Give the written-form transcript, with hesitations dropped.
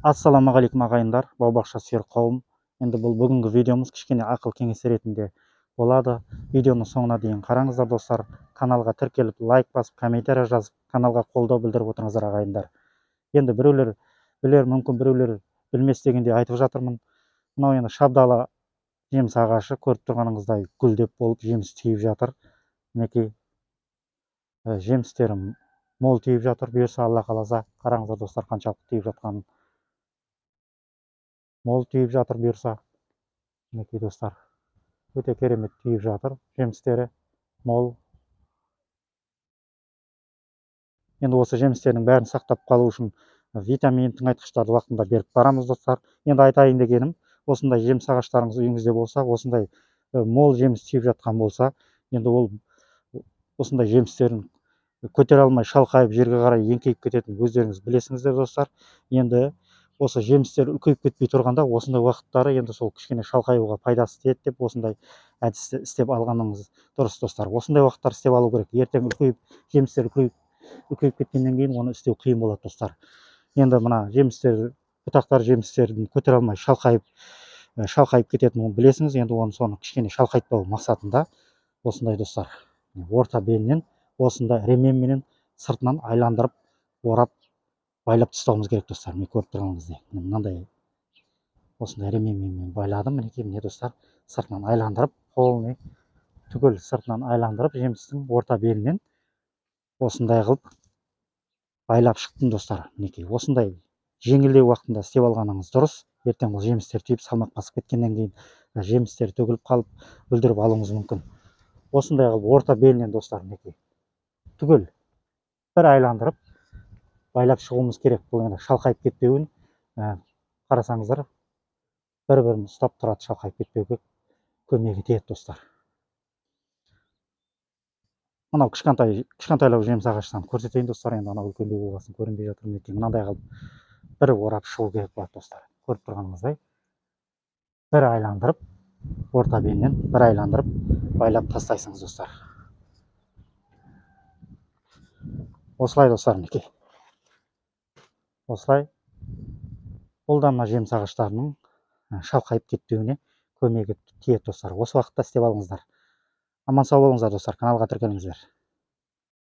Ассалаумағалейкум ағайындар, бау-бақша сүйер қауым. Енді бұл бүгінгі видеомыз кішкене ақыл кеңес ретінде болады. Видеоның соңына дейін қараңыздар достар. Каналға тіркеліп, лайк басып, комментария жазып, каналға қолдау білдіріп отырыңыздар ағайындар. Енді біреулер білер, мүмкін біреулер білмес дегенде айтып жатырмын. Мынау енді шабдалы жеміс ағашы, көріп тұрғаныңыздай гүлдеп болып жеміс түйіп жатыр. Мінекей жемістері мол түйіп жатыр. Бұйырса, Алла қаласа, қараңыздар достар, қаншалықты түйіп жатқанын. Мол түйіп жатыр бұйырса. Мінекей достар, өте керемет түйіп жатыр, жемістері мол. Енді осы жемістердің бәрін сақтап қалу үшін витамин, тыңайтқыштарды уақытында беріп барамыз достар. Енді айтайын дегенім, осындай жеміс ағаштарыңыз үйіңізде болса, осындай мол жеміс түйіп жатқан болса, енді ол осындай жемістерін көтере алмай шалқайып жерге қарай еңкейіп кететін өздеріңіз білесіңіздер достар. Енді осы жемістер үлкейіп кетпей тұрғанда осындай уақыттары енді сол кішкене шалқаюға пайдасы тиеді деп осындай әдісті істеп алғаныңыз дұрыс достар. Осындай уақыттар істеп алу керек. Ертең үлкейіп, жемістер үлкейіп кеткеннен кейін оны істеу қиын болады достар. Енді мына жемістер, бұтақтар жемістерін көтере алмай шалқайып кететінін оны білесіңіз. Енді оны соны кішкене шалқайтпау мақсатында осындай достар, орта белінен осындай ременменен сыртынан айландырып, орап, байлап тастауымыз керек достар. Міне көріп тұрғаныңыздай, мынандай осындай ременмен мен байладым. Мінекей, міне достар, сыртынан айландырып, полный түгел сыртынан айландырып, жемістің орта белінен осындай қылып байлап шықтым достар. Мінекей, осындай жеңілдеу уақытында істеп алғаныңыз дұрыс. Ертең бұл жемістер түйіп, салмақ басып кеткеннен кейін жемістер төгіліп қалып, бүлдіріп алуыңыз мүмкін. Осындай қылып орта белінен достар, мінекей түгел бір айландырып байлап шығуымыз керек. Бұл енді шалқайып кетпеуін, қарасаңыздар, бір-бірін ұстап тұрады, шалқайып кетпеуге көмегі тиеді достар. Мынау кішкентайлау жеміс ағаштан көрсетейін достар. Енді анау үлкендеу болғасын көрінбей жатыр. Мінекей мынандай қылып бір орап шығу керек болады достар. Көріп тұрғаныңыздай бір айландырып, орта белінен бір айландырып байлап тастайсыңыз достар. Осылай достар, мінекей осылай. Бұл да мына жеміс ағаштарының шалқайып кетпеуіне көмегі тиеді достар. Осы уақытта істеп алыңыздар. Аман сау болыңыздар достар, каналға тіркеліңіздер.